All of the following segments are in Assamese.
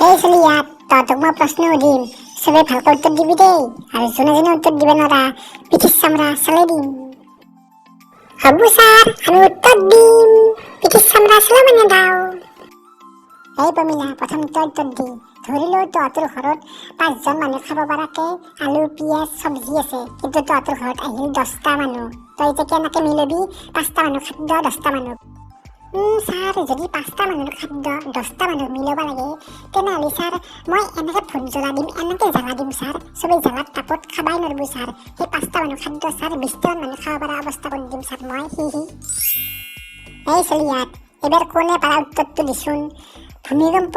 এই চলি ইয়াত তহঁতক মই প্ৰশ্ন সুধিম, চবেই ভালকৈ উত্তৰ দিবি দেই। আৰু যোনে যোনে উত্তৰ দিব নোৱাৰা, পিঠিৰ চামৰা চলাই দিম। হ'ব ছাৰ, আমি উত্তৰ দিম, পিঠিৰ চামৰা চলাব নেদাও। এই পমিলা, প্ৰথম তই উত্তৰ দি। ধৰি লও তহঁতৰ ঘৰত পাঁচজন মানুহ খাব পৰাকে আলু, পিঁয়াজ, চব্জি আছে, কিন্তু তহঁতৰ ঘৰত আহিল 10টা মানুহ। তই এতিয়া কেনেকে মিলাবি পাঁচটা মানুহ খাদ্য 10টা মানুহ? ছাৰ, যদি পাঁচটা মানুহৰ খাদ্য 10টা মানুহ মিলাব লাগে, তেনেহ'লে ছাৰ মই এনেকৈ ভোট জ্বলা দিম, এনেকৈ জ্বালা দিম ছাৰ, চবেই জ্বালাত তাপত খাবাই নোৱাৰিব ছাৰ। সেই পাঁচটা মানুহ খাদ্য ছাৰ 20টামান মানুহ খাব পৰা অৱস্থা কৰি দিম ছাৰ মই। হি হি। এই চলি ইয়াত এইবাৰ কোনে পাৰা উত্তৰটো দিচোন। ভূমিকম্প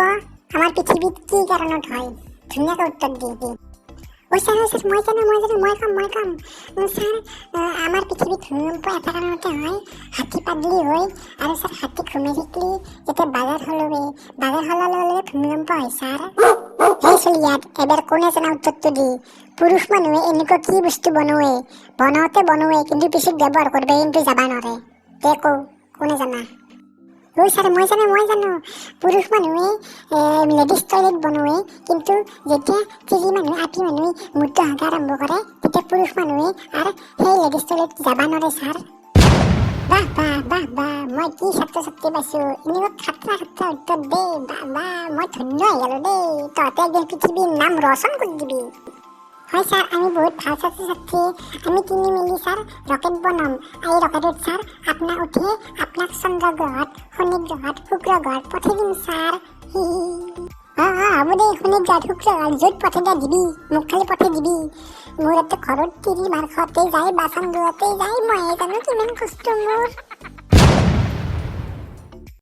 আমাৰ পৃথিৱীত কি কাৰণত হয়? ধুনীয়াকৈ উত্তৰ দি দি। ঐ ছাৰ, ঐ ছাৰ, মই জানো, মই জানো, মই ক'ম, মই ক'ম। ছাৰ, আমাৰ পৃথিৱীত ভূমিকম্প এটা কাৰণতে হয়, হাতী পাগলি হয়। আৰু ছাৰ, হাতী ঘুমাই থাকিলে যেতিয়া বাজাৰ সলৱে, বাজাৰ সলাৰ লগে লগে ভূমিকম্প হয় ছাৰ। এই চলি ইয়াত এবাৰ কোনে জানা উত্তৰটো দি। পুৰুষ মানুহে এনেকুৱা কি বস্তু বনোৱে, বনাওঁতে বনোৱে, কিন্তু পিছত ব্যৱহাৰ কৰিব কিন্তু যাবা নোৱাৰে? দে কওঁ, কোনে জানা? ঐ ছাৰ, মই জানো, মই জানো। পুৰুষ মানুহে লেডিজ টয়লেট বনোৱে, কিন্তু যেতিয়া তিৰি মানুহে, আপি মানুহে মূত্ৰ হগা আৰম্ভ কৰে, তেতিয়া পুৰুষ মানুহে আৰু সেই লেডিজ টয়লেট যাব নোৱাৰে ছাৰ। বাহ বাহ বাহ বাহ, মই কি ছাত্ৰ ছাত্ৰী পাইছোঁ! এনেকুৱা খাতৰা খাতৰা উত্তৰ দেই। বাহ বাহ, মই ধন্য হৈ গ'লো দেই। তহঁতে একদিন পৃথিৱীৰ নাম ৰচন কৰি দিবি। হয় ছাৰ, আমি বহুত ভাল ছাত্ৰ ছাত্ৰী। আমি তিনি মিলি ছাৰ ৰকেট বনাম। এই ৰকেটত ছাৰ আপোনাক উঠি আপোনাক চন্দ্ৰ গ্ৰহত, শনি গ্ৰহত, শুক্ৰ গ্ৰহত পঠাই দিম ছাৰ। অঁ অঁ, হ'ব দে। শনি গ্ৰহত, শুক্ৰ গ্ৰহত য'ত পঠাই দিয়া দিবি, মোক খালি পঠাই দিবি। মোৰ ইয়াতে ঘৰত তিৰি মাৰ খাওঁতেই যায়, বাচন ধোৱাতেই যায়, মইহে জানো কিমান কষ্ট মোৰ।